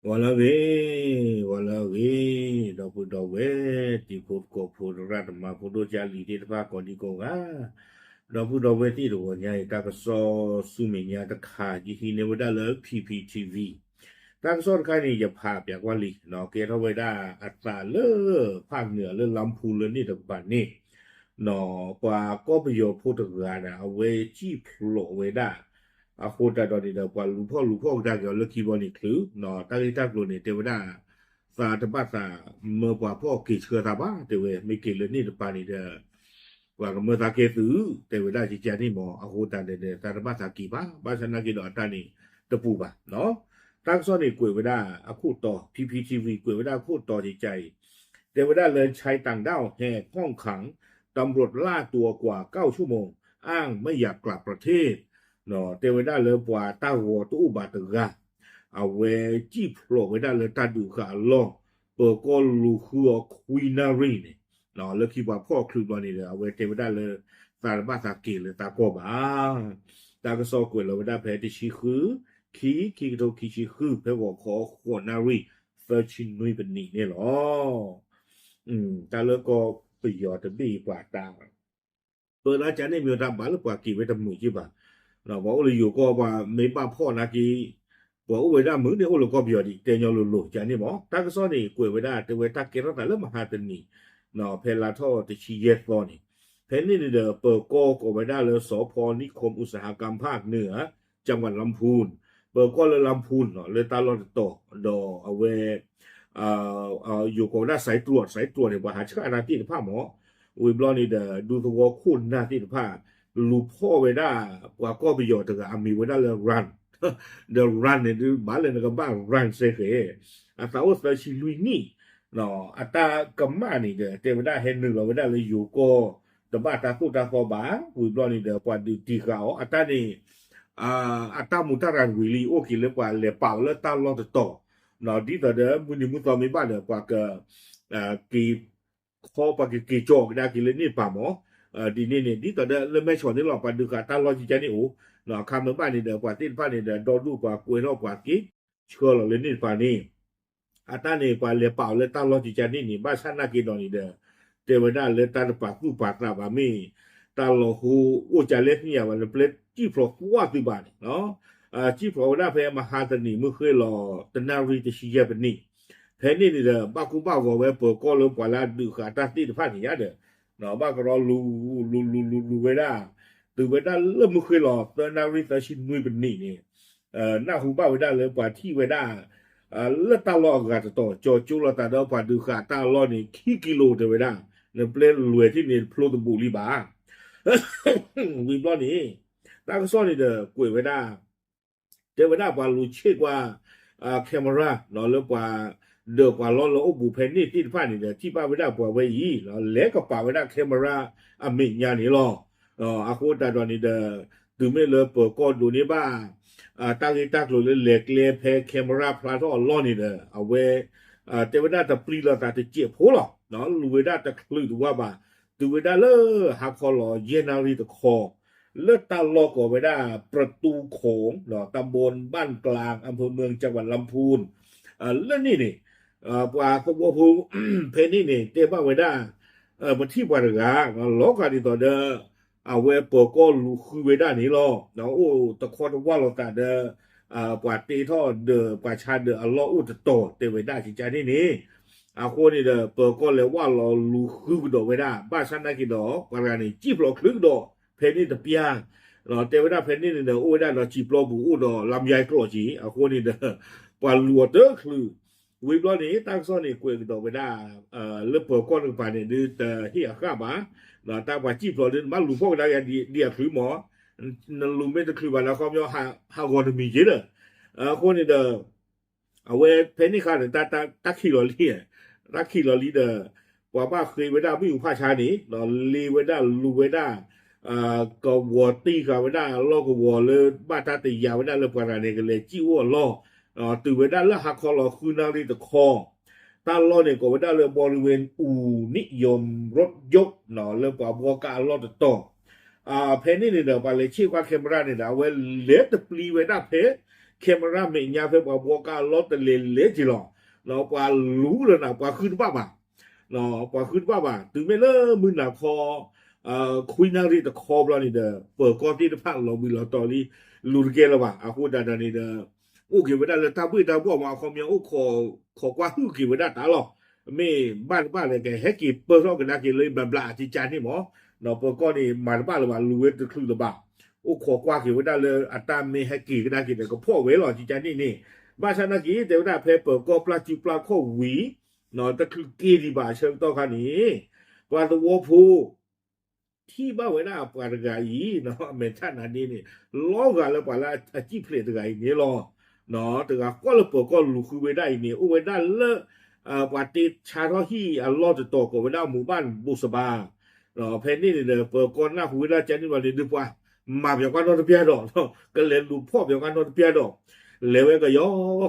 ဂီၤလၢအဂ့ၤ, ဂီၤလၢအဂ့ၤ, ဒီပုၢ်ဒီဝဲၢ် တံၤဖိသကိးဖိ သရၣ်သမါ ဖိဒိၣ်ကၢ်လံၤသ့ၣ်တဖၣ် ကိးဒံကိးဂၤ, ဒီပုၢ်ဒီဝဲၢ်သ့ၣ်တဂီၤညါအံၤ တၢ်ကစီၣ်ဆူမဲာ်ညါတခါ ယဟံးန့ၢ်ဝဲဒၣ်လၢ P P T V တၢ်ကစီၣ်တခါန့ၣ် ယဖးပၠးကွၢ်လံ, ကဲထီၣ်ဝဲဒၣ်အသးလၢ ဖးနုာ်လၢ လါဖူလၢန့ၣ်တကပၤန့ၣ် ပှၤကီၢ်ပယီၤဖိတဂၤဒီး အဝဲစံၣ်ဖျိးဝဲဒၣ် အဃိသတးဒီးန့ၣ်ဒီး ပှၤလူၤဖီၣ်လူၤဖီၣ်ကဒါက့ၤအီၤလၢခံဘျီန့ၣ်ချုး, တၢ်ဂ့ၢ်တၢ်ကျိၤန့ၣ် တဲဝဲဒၣ် သးတဘၣ်သးမၢပှၤဖီၣ်က့ၤဆှၢသးဘၣ် တဲဝဲ မ့ၢ်က့ၤလၢန့ၣ်တပၤန့ၣ်ဒီး ပှၤကမၢသးကဲသုး တဲဝဲဒၣ်ကကန့ၣ်မး, အဃိသတးဒီး သးတဘၣ်သးက့ၤဘၣ်, ဘၣ်ဆၣ်နာ်က့ဒီးအတၢ်န့ၣ်တပူၤဘၣ်. တၢ်ကစီၣ်န့ၣ်ကွဲးဝဲဒၣ်အခိၣ်တီ, P P T V ကွဲးဝဲဒၣ်အခိၣ်တီကကအံၤ, တဲဝဲဒၣ်လၢ ชายต่างด้าวแหกห้องขัง ตำรวจล่าตัวกว่าเก้าชั่วโมง อ้างไม่อยากกลับประเทศ တဲဝဲဒၣ်လၢပှၤတၢ်ဂီၤတအိၣ်ဘၣ်တဂၤ အဝဲစံၣ်ဖျိးဝဲဒၣ်လၢတၢ်ဒုးဃာ်အလီၢ် ပၢၤကီၢ်လူၤဃုအီၤခွံနၣ်ရံၣ်န့ၣ်, လၢခံပှၤဖီၣ်ချုးဘျီန့ၣ်ဒီး အဝဲတဲဝဲဒၣ်လၢ သးတဘၣ်သးက့ၤလၢတၢ်ကီၢ်ဘၣ်. တၢ်ကစီၣ်ကွဲးလီၤဝဲဒၣ်ဖဲတဆံဃု ခံ ခံကထိခံဆံဃု ဖဲဂီၤခီဃိးနၣ်ရံၣ် သၢဆံနွံပနံးန့ၣ်လီၤ. တၢ်လၢကီၢ်ပယီၤတဘ့ၣ်အံၤပှၤတၢ် ပၢတၢ်ကန့ၣ်မ့ၢ်တၢ်ဘၣ်လၢပှၤက့ၤဝဲတမုာ်က့ဘၣ်. ပှၤအိၣ်လၢယိၤကီၢ်ပှၤမ့ၢ်ဘၣ်ဖီၣ်နာ်က့ ပှၤအိၣ်ဝဲဒၣ်မုာ်န့ၣ်အိၣ်လၢကီၢ်ပယီၤဒံး တဲညီလိၤလိၤကန့ၣ်မး. တၢ်ကစီၣ်န့ၣ် ကွဲးဝဲဒၣ်တဲဝဲတၢ်ကဲထီၣ်သးလၢမဟါတနံၤ ဖဲလါထီၣ်တဆံယဲၢ်သီန့ၣ်, ဖဲန့ၣ်န့ၣ်ဒီး ပၢၤကီၢ်ကိးဝဲဒၣ်လၢ สภ.นิคมอุตสาหกรรมภาคเหนือ จังหวัดลำพูน ပၢၤကီၢ်လၢ ลำพูน လၢတၢ်လီၢ်တတီၤ ဒီးအဝဲ ယိၤကိးဝဲဒၣ် สายตรวจ สายตรวจ န့ၣ် ပှၤဟးဆှၣ်တၢ်သ့ၣ်တဖၣ်မး, ဝံၤဘျီန့ၣ်ဒီး ဒူသဝီခိၣ်နၢ်သ့ၣ်တဖၣ် လူၤဖီၣ်ဝဲဒၣ် ပှၤကီၢ်ပယီၤတဂၤအမံၤဝဲဒၣ်လၢ Run ဒီး Run န့ၣ်ဒုးဘၣ်လၢနကဘၣ် Run စ့ၢ်ကီး အသးအိၣ်သၢဆံလွံၢ်နံၣ် အတၢ်ကမၣ်န့ၣ်ဒီး တဲဝဲဒၣ်ဟဲနုာ်လီၤဝဲဒၣ်လၢယိၤကီၢ် တဘၣ်တၢ်သိၣ်တၢ်သီဘၣ်, ဝံၤဘျီန့ၣ်ဒီး ပှၤဒုးတံာ်ဃာ်အီၤ အတၢ်န့ၣ် အတၢ်မူတၢ်ရၤတဝံၤလံ အိၣ်က့ၤလၢပှၤလဲၤပာ်အီၤလၢတၢ်လီၢ်တတီၤ, ဒ်သိးဒီး မုၢ်နံၤမုၢ်သီမ့ၢ်ဘၣ်ဒီး ပှၤက က့ၤခီ ပှၤကက့ၤကၠီကဒါက့ၤလၢန့ၣ်တပၤမး, ဒ်န့ၣ်န့ၣ် ဒ်သိးဒီးလၢမဲၢ်ဆီးန့ၣ်လီၤ ပှၤဒုးဃာ်တၢ်လီၢ်ကကန့ၣ်အိၣ်, အခါမ့ၢ်ဘၣ်န့ၣ်ဒီး ပှၤသ့ၣ်တဖၣ်န့ၣ်ဒီး ဒီဒူၣ်ပှၤကွဲးထီၣ်ပှၤက့ၤ ဆှၢလီၤလၢန့ၣ်တပၤန့ၣ် အတၢ်န့ၣ် ပှၤလဲၤပာ်အီၤလၢတၢ်လီၢ်ကကန့ၣ်န့ၣ် ဘၣ်ဆၣ်နာ်က့ဒီးန့ၣ်ဒီး တဲဝဲဒၣ်လၢတၢ်တပာ်သူၣ်ပာ်သးဘၣ်မ့ၢ် တၢ်လီၤဟိအိၣ်ကလဲၣ်သ့ၣ်ညါဘၣ် နပျဲစံၣ်ဖျိးကွၢ်သုဘၣ်န့ၣ်, စံၣ်ဖျိးဝဲဒၣ်ဖဲမဟါတနံၤမုၢ်ဃ့ၢ်လီၤ တနၣ်ရံၣ်တဆံယဲၢ်ပနံး, ဖဲန့ၣ်န့ၣ်ဒီး ဘၣ်ကူဘၣ်ဂီၤဝဲပၢၤကီၢ်လၢပှၤလၢအဒုးဃာ်တၢ်သ့ၣ်တဖၣ်န့ၣ်ယါဒီး ဘၣ်ကရီလူၤလူၤလူၤလူၤလူၤဝဲဒၣ်, တုၤဝဲဒၣ်လၢမုၢ်ဃ့ၢ်လီၤ သၢနၣ်ရံၣ်သၢဆံနွံပနံးန့ၣ် နၢ်ဟူဘၣ်ဝဲဒၣ်လၢပှၤထံၣ်ဝဲဒၣ် လၢတၢ်လီၢ်အဂၤတတီၤ ကၠီၤကၠိလိာ်သးဒီးပှၤဒုးဃာ်တၢ်အလီၢ်န့ၣ် ခံကံလိၤတဲဝဲဒၣ်, နပျဲလွဲၢ်ထံၣ်န့ၣ် ဖျိတဘူးလံဘၣ်. ဝံၤဘျီန့ၣ် တၢ်ကစီၣ်န့ၣ်ဒီးကွဲးဝဲဒၣ် တဲဝဲဒၣ်ပှၤလူၤဆ့ၣ်ကွၢ် camera လၢပှၤဒၢးပှၤလီၢ်လၢအိၣ်ဘူးဖဲန့ၣ်သ့ၣ်တဖၣ်န့ၣ်ဒီး ထံၣ်ဘၣ်ဝဲဒၣ်ပှၤဝဲအံၤ လဲၤကပာ်ဝဲဒၣ် camera အမဲာ်ညါန့ၣ်လီၤ. အဃိသတးဒီးန့ၣ်ဒီး တုၤမ့ၢ်လၢပၢၤကီၢ်ဒိးန့ၢ်ဘၣ် တၢ်ဂ့ၢ်တၢ်ကျိၤလၢလဲၤကျဲဖဲ camera ဖျါထီၣ်အလီၢ်န့ၣ်ဒီး အဝဲ တဲဝဲဒၣ်တပျံၤလိာ်သးတစဲးဖိလီၤ. လူၤဝဲဒၣ်တချုးတဝါဘၣ်, တုၤဝဲဒၣ်လၢဟါခီလီၤ ယဲၢ်နၣ်ရံၣ်တခီ လၢတၢ်လီၢ်ကိးဝဲဒၣ် ประตูโขง ตำบลบ้านกลาง อำเภอเมือง จังหวัดลำพูน လၢန့ၣ်န့ၣ် ပှၤသဝီဖိ ဖဲန့ၣ်န့ၣ် တဲဘၣ်ဝဲဒၣ် ပထံၣ်ပှၤတဂၤ လီၤဂာ်ဒ်သိးဒီး အဝဲပၢၤကီၢ်လူၤဃုဝဲဒၣ်န့ၣ်လီၤ. အိၣ်တခီတဝၢ်လိာ်သးဒီး ပှၤတ့ထီၣ်ဒီးပှၤဆါဒီးအလီၢ်အိၣ်တတီၤတဲဝဲဒၣ်ကကန့ၣ်န့ၣ်, အဃိန့ၣ်ဒီး ပၢၤကီၢ်လဲၤဝၢ်လီၤလူၤဃုကဒီးဝဲဒၣ် ဘၣ်ဆၣ်နာ်က့ဒီး ပှၤတဂၤန့ၣ် စံၣ်ဖျိးချုးကဒီး ဖဲန့ၣ်တပျၢ် တဲဝဲဒၣ်ဖဲန့ၣ်န့ၣ်ဒီး အိၣ်ဝဲဒၣ်ဒီးစံာ်ပျီပူၤအိၣ်ဒီးလါမယါကျိာ်က့ၤ အဃိန့ၣ်ဒီး ပှၤလူၤအီၤတချုး ဝံၤဘျီန့ၣ် တၢ်ကစီၣ်န့ၣ်ကွဲးကဒီးဝဲဒၣ် လၢပၢၤကီၢ်တကပၤန့ၣ် ဒုးတဟ့ၣ်အဃၣ်ဘၣ်, တၢ်ပှၤစံၣ်ဖျိးဒုး နဘၣ်လူၤဖီၣ်ကဒါက့ၤဒ်အချုးမး, နလူၤမ့ၢ်တချုးဘၣ်န့ၣ် အခီပညီ ဟးဂီၤတမံၤက့ၤဒီး, အဃိန့ၣ်ဒီး အဝဲဖဲန့ၣ်အခါန့ၣ် တၢ်ခံးလီၤလံ, တၢ်ခံးလီၤလံဒီး ပှၤဘၣ်ဃ့ဝဲဒၣ်မုၢ်ယူၤဖးဆါန့ၣ် လ့ဝဲဒၣ်လူၤဝဲဒၣ် ကဝီၤတံၢ်ဃာ်ဝဲဒၣ်အလီၢ်ကဝီၤလၢဘၣ်တၢ်တယာ်ဝဲဒၣ်လၢပှၤတဂၤန့ၣ် ကလဲၤစံၣ်အိၣ်အလီၢ်, တုၤဝဲဒၣ်လၢဟါခီလီၤဃုနၣ်ရံၣ်တခီ တၢ်လီၢ်န့ၣ်ကိးဝဲဒၣ်လၢ บริเวณอู่นิยมรถยนต์ လၢပှၤဘှီကါအလီၢ်တတီၤ, ဖဲန့ၣ်န့ၣ်ဒီး ပှၤလဲၤဆ့ၣ်ကွၢ် camera န့ၣ်ဒီး အဝဲလဲၤတပျံၤဝဲဒၣ်ဖဲ camera မဲာ်ညါဖဲပှၤဘှီကါအလီၢ်တလဲၤလဲၤက့ၤလီၤ. ပှၤလူၤလၢနၤ ပှၤဃုတဘၣ်ဘၣ် ပှၤဃုတဘၣ်ဘၣ်. တုၤမ့ၢ်လၢမုၢ်နၤခီ ခွံနၣ်ရံၣ်တခီဘျီန့ၣ်ဒီး ပၢၤကီၢ်သ့ၣ်တဖၣ်လီၤဘှံးလီၤတီၤလံ လူၤတကဲလၢၤဘၣ်. အဃိသတးဒီးန့ၣ်ဒီး အိၣ်က့ၤဝဲဒၣ်လၢတၢ်ဘှ့ၣ်တၢ်ဘှီၣ်မး အခီပညီအိၣ်ခိးကွၢ်ဟုၣ်က့ၤဝဲဒၣ်တၢ်လီၤ. မ့ၢ်ဘၣ်တဘၣ်ဒီး ကဟဲက့ၤပၢၢ်ထီၣ်ကဒါက့ၤလၢဘျးဘျးအကကါန့ၣ်မး ပၢၤကီၢ်န့ၣ် မၤတဘၣ်လၢၤဘၣ် လူၤဝဲတချုးလၢၤဘၣ်. အိၣ်ခိးကွၢ်က့ၤဝဲဒၣ်လၢအတၢ်မ့ၢ်ဟဲက့ၤကဒါက့ၤဒီး ကဖီၣ်ဝဲလီၤ ကကါန့ၣ်န့ၣ်. ဘၣ်ဆၣ်နာ်က့ တဲဝဲဒၣ်ဖဲပၢၤကီၢ်ပျၢ်စုပျၢ်ခီၣ်ဝံၤ တချုးက့ၤဒံးဘၣ်အဆၢကတီၢ်ခါန့ၣ် ပှၤသဝီဖိ ထံၣ်ဘၣ်ဝဲဒၣ်ပှၤတဂၤအံၤ အမဲာ်ဆၣ်နါဒ့န့ၣ် လီၤဂာ်လၢပှၤလၢအစံၣ်ဖျဲးတဂၤအံၤန့ၣ်လီၤ. တဂၤဃီလၢပၢၤကီၢ်လူၤဃုဝဲဒၣ်အံၤန့ၣ် အိၣ်ဝဲဒၣ်လၢ ပှၤတ့ဆါထီၣ်ဟံၣ်အလီၢ်တတီၤကိးဝဲဒၣ်မူၤဘၣ်ဘိၣ်စဘါ ဖဲန့ၣ်န့ၣ်ဒီး ပၢၤကီၢ်နၢ်ဟူဝဲဒၣ်ကန့ၣ်ဘျီန့ၣ် ဒုးပှၤမၤပၠီၤကွၢ်နီတပျၢ်ဒီး ကလဲၤလူၤဖီၣ်ပၠီၤကွၢ်နီတပျၢ်ဒီး လဲၤဝဲကယီ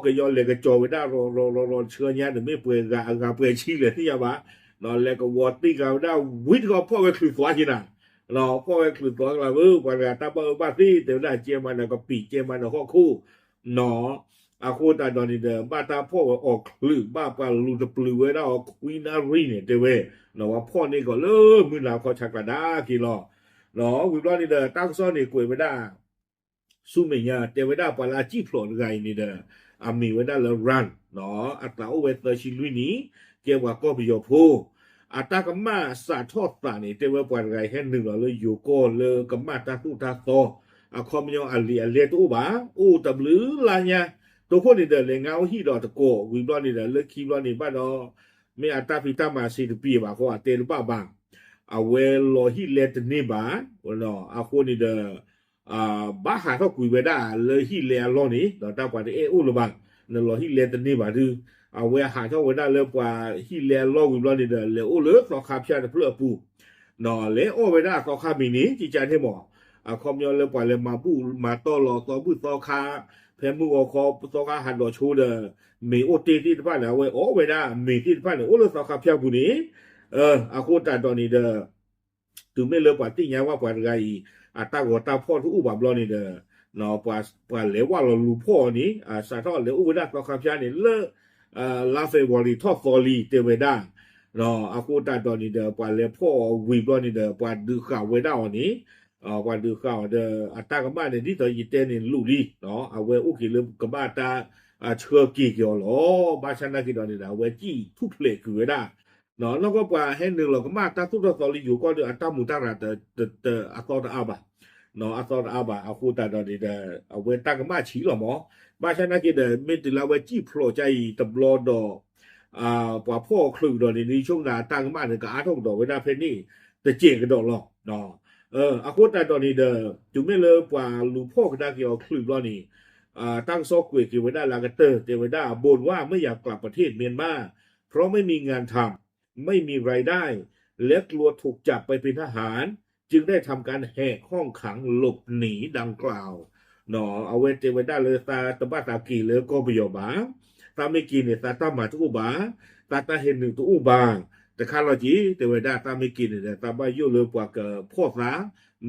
ကယီ လဲၤကစီၤဝဲဒၣ်ရီၤရီၤရီၤရီၤ ဆှၢညါန့ၣ် မ့ၢ်ပှဲၤဂၤအဂၤပှဲၤဆံလဲၣ်သ့ၣ်ညါဘၣ်. လဲၤကဝီၤတ့ၢ်ဂၤဝဲဒၣ်ဝံၤတခီ ဖီၣ်ဝဲချုးသွါက့ၤနၤ ဖီၣ်ဝဲချုးသွါကလၤဝဲ ပှၤတဂၤတၢ်ဘၣ်အၢဘၣ်သီ တဲဝဲဒၣ်ကဲမးဒီးကပံာ် ကဲမးဒီးဟီၣ်ခိၣ် အဃိသတးဒီးန့ၣ်ဒီး ဘၣ်တၢ်ဖီၣ်ဝဲအီၤချုး ဘၣ်ပှၤလူၤတပျုာ်ဝဲဒၣ်အီၤခွံနၣ်ရံၣ်န့ၣ် တဲဝဲ ပှၤဖီၣ်န့ၢ်ကီးလၢမုၢ်နၤခီဆးကျးဒါက့ၤလီၤ. ဝံၤဘျီန့ၣ်ဒီး တၢ်ကစီၣ်န့ၣ်ကွဲးဝဲဒၣ် ဆူမဲာ်ညါ တဲဝဲဒၣ်ပှၤလၢအစံၣ်ဖျိးတဂၤအံၤန့ၣ်ဒီး အမံၤဝဲဒၣ်လၢ Run အသးအိၣ်ဝဲသၢဆံလွံၢ်နံၣ် ကဲပှၤကီၢ်ပယီၤဖိ အတၢ်ကမၣ်စးထီၣ်သးန့ၣ် တဲဝဲပှၤတဂၤအံၤဟဲနုာ်လီၤလၢယိၤကီၢ်လၢကမၣ်တၢ်သိၣ်တၢ်သီ အခီပညီအလံာ်အလဲၢ်တအိၣ်ဘၣ် အိၣ်တဘျုးလါညါ တိခိၣ်န့ၣ်ဒီး လဲၤငါအိၣ်ဟံၣ်ဒီးတကိး ဝံၤဘျီန့ၣ်ဒီး လၢခံဘျီန့ၣ်ဘၣ်ဒီး မ့ၢ်အတၢ်ဖံးတၢ်မၤစ့တပံၤဘၣ်ဃီ အတဲတဘၣ်ဘၣ် အဝဲလီၤဟံၣ်လဲတန့ၢ်ဘၣ် အဃိန့ၣ်ဒီး ဘၣ်ဟးထီၣ်ကွံာ်ဝဲဒၣ်လၢဟံၣ်လဲအလီၢ်န့ၣ် ဒီးတၢ်ပှၤတအဲၣ်အိၣ်လၢၤဘၣ် နလီၤဟံၣ်လဲတန့ၢ်ဘၣ်ဒုး အဝဲဟးထီၣ်ဝဲဒၣ်လၢပှၤဟံၣ်လဲအလီၢ်ဝံၤဘျီန့ၣ်ဒီး လဲၤအိၣ်လၢသီခါဖၠၣ်တဖျၢၣ်အပူၤ လဲၤအီၣ်ဝဲဒၣ်သီခါမ့ၤန့ၣ် ကကန့ၣ်မး အခီပညီလၢပှၤလဲၤမၤဘူၣ်မၤတီၢ်လီၤသီဘူၣ်သီခါ ဖဲမုၢ်ဂီၤခီသီခါဟးဒီးဆိဒီး မ့ၤအိၣ်တ့ၢ်သ့ၣ်တဖၣ်န့ၣ် အဝဲအီၣ်ဝဲဒၣ်မ့ၤသ့ၣ်တဖၣ်န့ၣ် အိၣ်လၢသီခါဖၠၣ်ပူၤန့ၣ် အဃိသတးဒီးန့ၣ်ဒီး တုၤမ့ၢ်လၢပှၤသ့ၣ်ညါဝဲပှၤတဂၤအံၤ အတၢ်ဂီၤတၢ်ဖီၣ်တအိၣ်ဘၣ်ဘျီန့ၣ်ဒီး ပှၤလဲၤဝဲလီၤလူၤဖီၣ်အီၤန့ၣ် စးထီၣ်လဲၤအိၣ်ဝဲဒၣ်သီခါဖၠၣ်န့ၣ် လၢ လါ February ထီၣ်သီလံ တဲဝဲဒၣ် အဃိသတးဒီးန့ၣ်ဒီး ပှၤလဲၤဖီၣ်အီၤဝံၤဘျီန့ၣ်ဒီး ပှၤဒုးဃာ်ဝဲဒၣ်အီၤန့ၣ် ပှၤဒုးဃာ်အီၤဒီး အတၢ်ကမၣ်န့ၣ် ဒ်သိးယတဲန့ၣ်လူၤလံ အဝဲအိၣ်က့ၤလၢကဘၣ်တၢ်ဆှၢက့ၤက့ၤအီၤလီၤ. ဘၣ်ဆၣ်နာ်က့ဒီးန့ၣ်ဒီး အဝဲစံၣ်ထူၣ်ဖျဲးကွံာ်ဝဲဒၣ် နီၢ်ကီၢ်ပှၤဟဲနုာ်လီၤကမၣ်တၢ်သိၣ်တၢ်သီလၢယိၤကီၢ်ဒီး အတၢ်မူးတၢ်ရၤ အသီတအါဘၣ် အသီတအါဘၣ် အဃိသတးဒီးန့ၣ်ဒီး အဝဲတၢ်ကမၣ်ဆံးလီၤမး ဘၣ်ဆၣ်နာ်က့ဒီး မ့ၢ်တုၤလၢအဝဲစံၣ်ဖျိးကါအံၤတဘျီဒီး ပှၤဖီၣ်ချုးဒီးန့ၣ် ဒ်ဆိကမိၣ်အတၢ်ကမၣ်န့ၣ် ကအါထီၣ်ကဒီးဝဲဒၣ်ဖဲန့ၣ် တစဲးကဒီးလီၤ. အဃိသတးဒီးန့ၣ်ဒီး တုၤမ့ၢ်လၢပှၤလူၤဖီၣ်ကဒါက့ၤအီၤချုးဘျီန့ၣ် တၢ်ကစီၣ်ကွဲးက့ၤဝဲဒၣ်လၢအကတၢၢ် တဲဝဲဒၣ် บ่นว่าไม่อยากกลับประเทศเมียนมา เพราะไม่มีงานทำ ไม่มีรายได้ และกลัวถูกจับไปเป็นทหาร จึงได้ทำการแหกห้องขังหลบหนีดังกล่าว အဝဲတဲဝဲဒၣ်လၢသးတဘၣ်သးက့ၤလၢကီၢ်ပယီၤဘၣ်, သးမ့ၢ်က့ၤန့ၣ် သးတၢ်မၤတအိၣ်ဘၣ်, သးတၢ်ဟဲနုာ်တအိၣ်ဘၣ်, တခါလီၤက့ၤ တဲဝဲဒၣ်သးမ့ၢ်က့ၤန့ၣ်ဒီး သးဘၣ်ယိၣ်လၢပှၤကဖီၣ်သး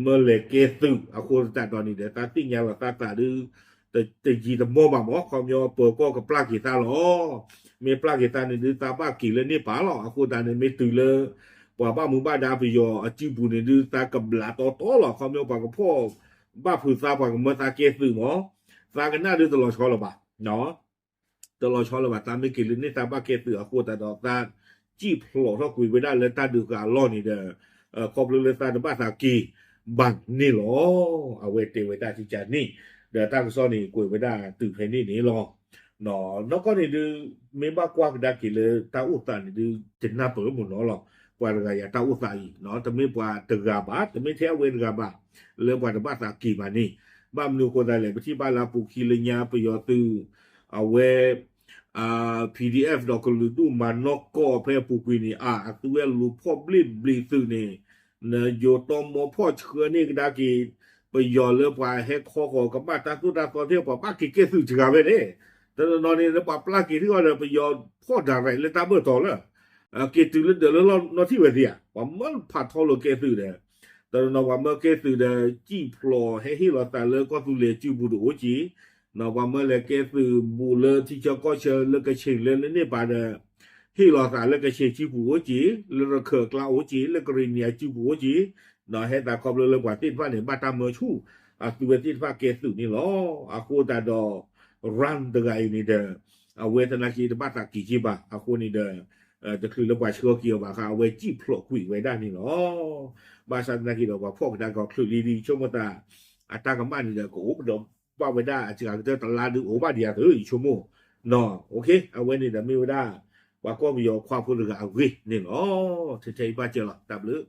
မၢလဲၤကဲသုး အဃိသတးဒီးန့ၣ်ဒီး သးသ့ၣ်ညါလီၤသးသးဒုး တယံာ်တမီၢ်ဘၣ်မး ခီပညီပၢၤကီၢ်ကပျၢ်က့ၤသးလီၤ. မ့ၢ်ပျၢ်က့ၤသးန့ၣ်ဒုး သးဘၣ်က့ၤလၢန့ၣ်ပၢ်လီၤ. အဃိသတးန့ၣ် မ့ၢ်တုၤလၢ ပှၤဘၣ်မူဘၣ်ဒါပယီၤအစုပူၤန့ၣ်ဒုး သးကဘျးတီတီလီၤ. ခီပညီပှၤကဖီၣ်ဘၣ်ဖုးသး ပှၤကမၢသးကဲသုးမး သးကနၣ်ဒုးတလီၤဆီလၢၤဘၣ် တလီၤဆီလၢၤဘၣ် သးမ့ၢ်က့ၤလၢန့ၣ်သးဘၣ်ကဲသုးအဃိသတးဒီး သးစံၣ်ဖျိးထီၣ်ကွံာ်ဝဲဒၣ်လၢတၢ်ဒုးဃာ်အလီၢ်န့ၣ်ဒီး ခီဖျိလၢသးတဘၣ်သးက့ၤဘၣ်န့ၣ်လီၤ. အဝဲတဲဝဲဒၣ်ကကန့ၣ် ဒီးတၢ်ကစီၣ်န့ၣ် ကွဲးဝဲဒၣ်တုၤဖဲန့ၣ်န့ၣ်လီၤ. နီၢ်ကီၢ်န့ၣ်ဒုး မ့ၢ်ဘၣ်ကွၢ်ကဒါက့ၤလၢတၢ်အိၣ်သးန့ၣ်ဒုး တနၢ်ပၢၢ်မုၢ်နီၤလီၤ. ပှၤတဂၤယၤတၢ်အိၣ်သးအံၤ တမ့ၢ်ပှၤတဂၤဘၣ် တမ့ၢ်ထဲအဝဲတဂၤဘၣ် လၢပှၤတဘၣ်သးက့ၤဘၣ်န့ၣ် ဘၣ်မနုၤအဃိသတးလဲၣ် ပထံၣ်ဘၣ်လၢအပူၤခံလၢညါပယီၤသုး အဝဲ PDF ဒီးကလုာ်ဒူၣ်မၤနီၢ်ကီၢ်ဖဲအပူၤကွံာ်န့ၣ် အါ အသုဝဲလူၤဖီၣ်ဘျ့ၣ်ဘျ့ၣ်သုးန့ၣ် နယိၤတီမီဖီၣ်ဆှၢန့ၢ်ကဒါက့ၤ ပယီၤလၢပှၤဟဲခီဃီၤကဘၣ်တၢ်သိၣ်တၢ်သီထဲ ပှၤဘၣ်က့ၤကဲသုးတဂၤဝဲန့ၣ် တနီၤနီၤန့ၣ် လၢပှၤပျၢ်က့ၤထံၣ်အီၤဒီး ပယီၤဖီၣ် direct လၢတၢ်ဘၢၣ်တီၤလၢ က့ၤတုၤလၢဒၢးလၢလီၢ်နီၢ်ထံၣ်ဝဲသ့ဧါ ပှၤမၢဖးထီလိာ်ကဲသုးဒီး တနီၤနီၤပှၤမၢကဲသုးဒီး စံၣ်ဖျိးဟဲဟ့ၣ်လီၤသးလၢကီၢ်သူလ့ၤစုပူၤတအိၣ်က့ၤ ပှၤမၢလဲၤကဲသုးဘူးလၢထံဆၢကီၢ်ဆၢလၢကဆ့ၣ်လၢလၢန့ၣ်ပၤဒီး ဟ့ၣ်လီၤသးလၢကဆ့ၣ်စုပူၤအိၣ်က့ၤ, လၢရခၢၣ်ကျါအိၣ်က့ၤ, လၢကရ့ၣ်နံၣ်အစုပူၤအိၣ်က့ၤ, ဟဲသးခီဖျိလၢပှၤသ့ၣ်တဖၣ်န့ၣ် ဘၣ်တၢ်မၢဆူၣ်, အသုးဝဲသ့ၣ်တဖၣ်ကဲသုးန့ၣ်လီၤ. အဃိသတးဒီး Ram တဂၤအံၤန့ၣ်ဒီး အဝဲသနာ်က့တဘၣ်သးက့ၤက့ၤဘၣ်. အဃိန့ၣ်ဒီး တချုးလၢပှၤဆှၢက့ၤအီၤဘၣ်ဃး အဝဲစံၣ်ဖျိးကွံာ်ဝဲဒၣ်န့ၣ်လီၤ. ဘၣ်ဆၣ်သနာ်က့ဒီး ပှၤဖီၣ်ကဒါက့ၤအီၤချုးလံဒ်ဆိကမိၣ်သး အတၢ်ကမၣ်န့ၣ်ဒီး ကအိၣ်ကဒီးဘၣ်ဝဲဒၣ်အစှၤကတၢၢ်တလါဒုးအိၣ်ဘၣ်ဒံးအသိး ယဆိကမိၣ်, အဝဲန့ၣ်ဒီးမ့ၢ်ဝဲဒၣ် ပှၤကီၢ်ပယီၤခွါဖိတဂၤအဂ့ၢ်န့ၣ်လီၤ. ထဲထဲအံၤဘၣ်စၢၤလီၤ တၢ်ဘျုး